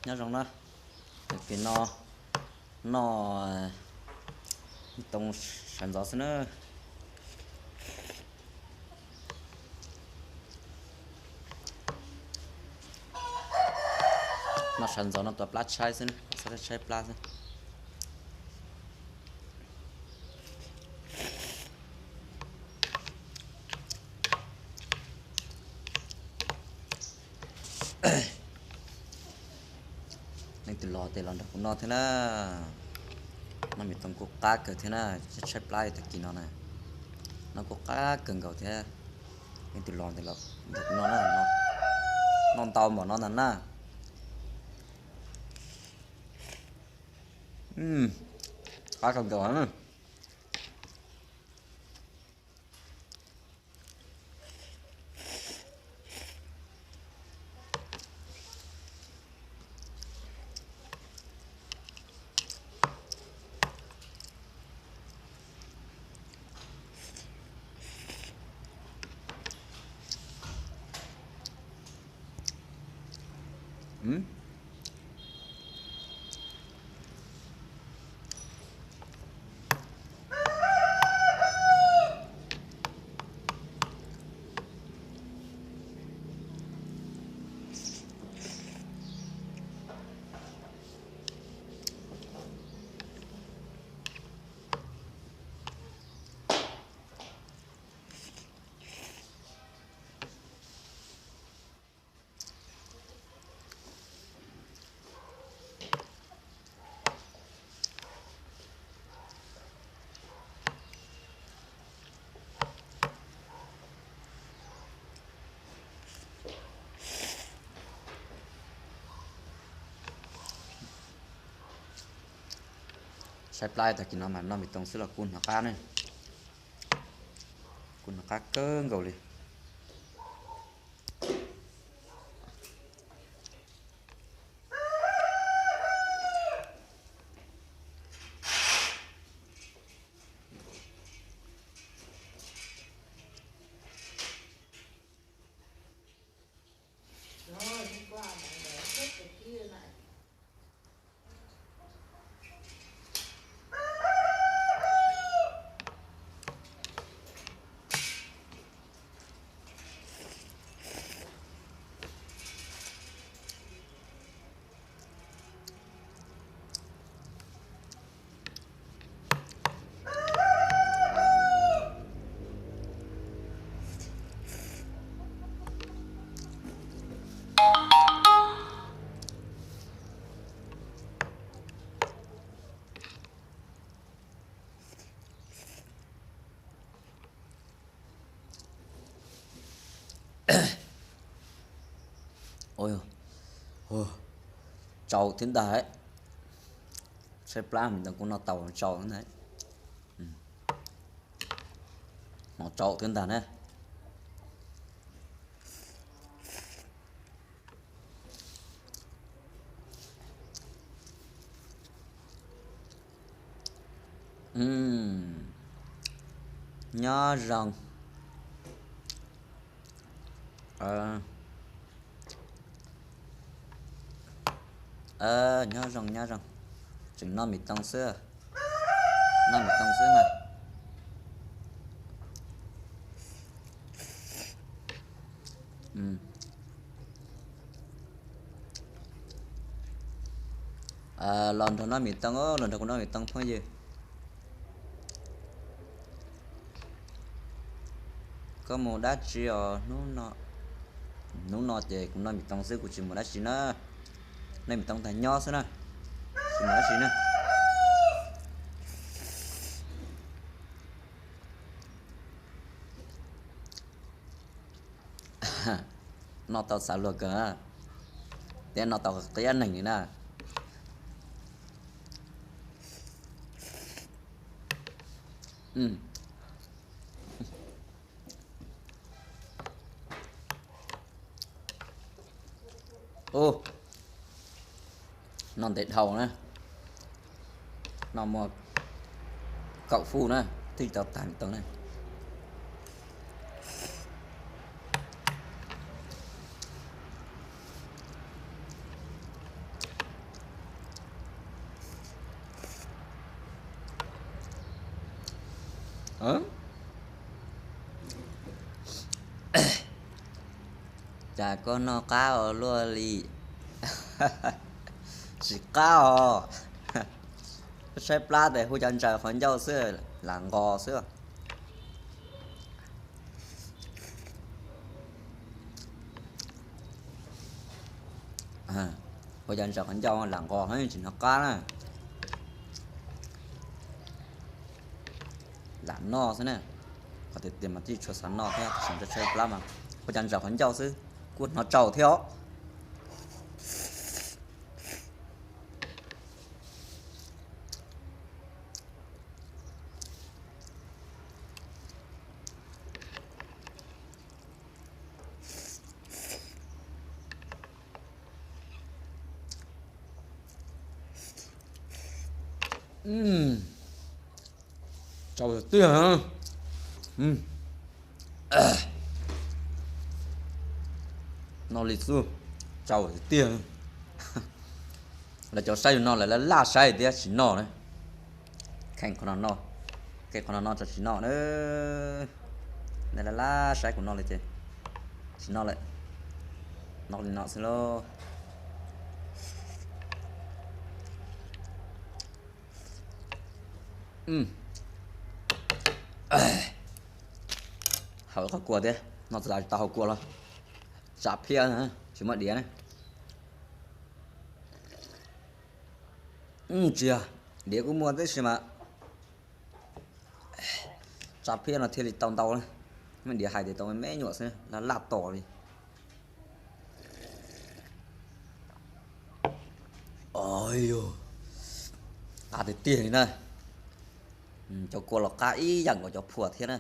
Nyob zoo na, pem no noj me tooj sawv ntxov xwb na. Noj sawv ntxov no tuav plab tshaib xwb, tshaib plab xwb. Leej twg los tes los nrog kuv noj thiab na. Noj me tooj kuj qab kawg thiab na, tshaib plab tag kis no na. Noj kuj qab kawg nkaus thiab. Leej twg los tes los nrog kuv noj na. Noj ntau npaum no ntag na. Qab kawg nkaus. Tshaib plab tag kis no mas noj me tooj xwb los kuj hnov qab ne. Kuj hnov qab kawg nkaus li. Tsau thiab ntag. Tshaib plab me tooj kuj noj tau tsau thiab ntag. Hnov tsau thiab ntag na. Nyob zoo. Nyob zoo, nyob zoo. Tseem noj me tooj xwb. Noj me tooj xwb mas. Los nrog noj me tooj, los nrog kuv noj me tooj phooj ywg. Koj mus dab tsi os? Hnub no ces kuv noj me tooj xwb, kuv tsis mus dab tsi na. Noj me tooj tag nyob xwb na, tsis mus dab tsi na. Noj tau xav luag kawg, thiab noj tau qiab neeg li na. Ub, noj ntev dhau na, noj muaj kaum fuj na, twb tau tag me tooj na. Cas koj noj qab ua luaj li? Tsis qab os. Tshaib plab tes hu cov ntsaws qhov ncauj xwb, lam nqos xwb. Hu cov ntsaws qhov ncauj lam nqos, tsis hnov qab na. Lam noj xwb na. Qhov tiag tiag mas twb tsis tshua xav noj thiab, tab sis tshaib plab mas hu cov ntsaws qhov ncauj xwb kuj hnov tsau thiab os. Tsau tiag. Noj li xwb, tsau tiag. Lawv cov saib yus no lawv laj laj saib thiab tsis noj na. Kheej qhov no noj, kheej qhov no noj tso tsis noj na. Lawv laj laj saib kuv noj li ces tsis noj lawm. Noj li no xwb lauj. Haus qhov kua thiab, noj txaus tsis tau haus kua los tsa phiab tsis muaj diav na. Tsis yog, diav kuj muaj tab sis mas tsa phiab no thiaj li tau ntau na. Muaj diav hais tias tau me me nyuam xwb, laj laj tom li. Qab tiag tiag li na. Cov kua los qab ib yam nkaus cov phuam thiab na.